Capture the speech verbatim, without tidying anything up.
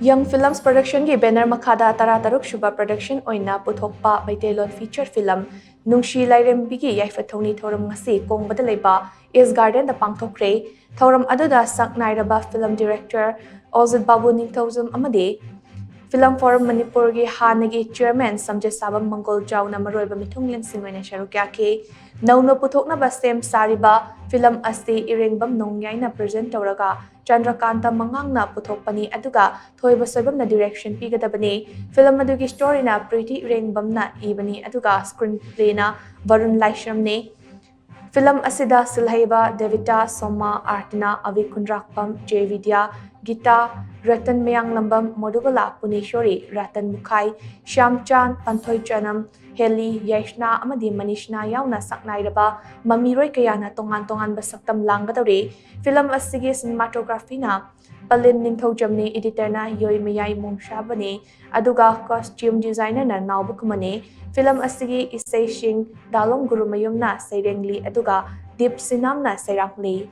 Young Films Productionꯒꯤ banner ꯃꯈꯥꯗ ꯇꯔꯥꯇꯔꯨꯛ ꯁꯨꯕ production ꯑꯣꯏꯅ ꯄꯨꯊꯣꯛꯄ ꯃꯩꯇꯩꯂꯣꯟ feature film ꯅꯨꯡꯁꯤ ꯂꯥꯏꯔꯦꯝꯕꯤꯒꯤ ꯌꯥꯏꯐ ꯊꯧꯅꯤ ꯊꯧꯔꯝ ꯉꯁꯤ ꯀꯣꯡꯕꯗ ꯂꯩꯕ East Gardenꯗ ꯄꯥꯡꯊꯣꯛꯈ꯭ꯔꯦ꯫ ꯊꯧꯔꯝ ꯑꯗꯨꯗ ꯁꯛ ꯅꯥꯏꯔꯕ film director ꯑꯣꯖꯤꯠ ꯕꯥꯕꯨ ꯅꯤꯡꯊꯧꯖꯝ ꯑꯃꯗꯤ Film Forum ꯃꯅꯤꯄꯨꯔꯒꯤ ꯍꯥꯟꯅꯒꯤ chairman ꯁꯝꯖꯦꯠꯁꯥꯕꯝ ꯃꯪꯒꯣꯜꯖꯥꯎꯅ ꯃꯔꯨꯑꯣꯏꯕ ꯃꯤꯊꯨꯡꯂꯦꯟꯁꯤꯡ ꯑꯣꯏꯅ ꯁꯔꯨꯛ ꯌꯥꯈꯤ꯫ ꯅꯧꯅ ꯄꯨꯊꯣꯛꯅꯕ ꯁꯦꯝ ꯁꯥꯔꯤꯕ film ꯑꯁꯤ ꯏꯔꯦꯡꯕꯝ ꯅꯣꯡꯌꯥꯏꯅ present ꯇꯧꯔꯒ ꯆꯟꯗ꯭ꯔꯀꯥꯟꯇ ꯃꯉꯥꯡꯅ ꯄꯨꯊꯣꯛꯄꯅꯤ, ꯑꯗꯨꯒ ꯊꯣꯏꯕ ꯁꯣꯏꯕꯝꯅ direction ꯄꯤꯒꯗꯕꯅꯤ꯫ Film ꯑꯗꯨꯒꯤ storyꯅ ꯄ꯭ꯔꯤꯇꯤ ꯏꯔꯦꯡꯕꯝꯅ ꯏꯕꯅꯤ, ꯑꯗꯨꯒ screenplayꯅ ꯕꯔꯨꯟ ꯂꯥꯏꯁ꯭ꯔꯝꯅꯤ꯫ Film ꯑꯁꯤꯗ ꯁꯤꯜꯍꯩꯕ ꯗꯦꯕꯤꯇꯥ, ꯁꯣꯃꯥ, ꯑꯥꯔꯇꯅꯥ, ꯑꯚꯤ ꯈꯨꯟꯗ꯭ꯔꯥꯛꯄꯝ, ꯖꯦ ꯕꯤꯗ꯭ꯌꯥ, ꯒꯤꯇꯥ, ꯔꯇꯟ ꯃꯌꯥꯡꯂꯝꯕꯝ, ꯃꯣꯗꯨꯕꯂꯥ ꯄꯨꯅꯦꯁꯣꯔꯤ, ꯔꯇꯟ ꯃꯨꯈꯥꯏ, ꯁ꯭ꯌꯥꯝꯆꯥꯟ, ꯄꯟꯊꯣꯏ ꯆꯅꯝ, ꯍꯦꯂꯤ, ꯌꯥꯏꯁꯅꯥ ꯑꯃꯗꯤ ꯃꯅꯤꯁꯅꯥ ꯌꯥꯎꯅ ꯁꯛꯅꯥꯏꯔꯕ ꯃꯃꯤꯔꯣꯏ ꯀꯌꯥꯅ ꯇꯣꯉꯥꯟ ꯇꯣꯉꯥꯟꯕ ꯁꯛꯇꯝ ꯂꯥꯡꯒꯗꯧꯔꯤ꯫ Film ꯑꯁꯤꯒꯤ cinematographyꯅ ꯄꯂꯤꯟ ꯅꯤꯡꯊꯧꯖꯝꯅꯤ, editorꯅ ꯌꯣꯏꯃꯌꯥꯏ ꯃꯣꯡꯁꯥꯕꯅꯤ, ꯑꯗꯨꯒ costume designerꯅ ꯅꯥꯎꯕ ꯈꯨꯃꯟꯅꯤ꯫ Film ꯑꯁꯤꯒꯤ ꯏꯁꯩꯁꯤꯡ ꯗꯥꯂꯣꯝ ꯒꯨꯔꯨꯃꯌꯨꯝꯅ ꯁꯩꯔꯦꯡꯂꯤ, ꯑꯗꯨꯒ ꯗꯤꯞ ꯁꯤꯅꯥꯝꯅ ꯁꯩꯔꯥꯡꯂꯤ꯫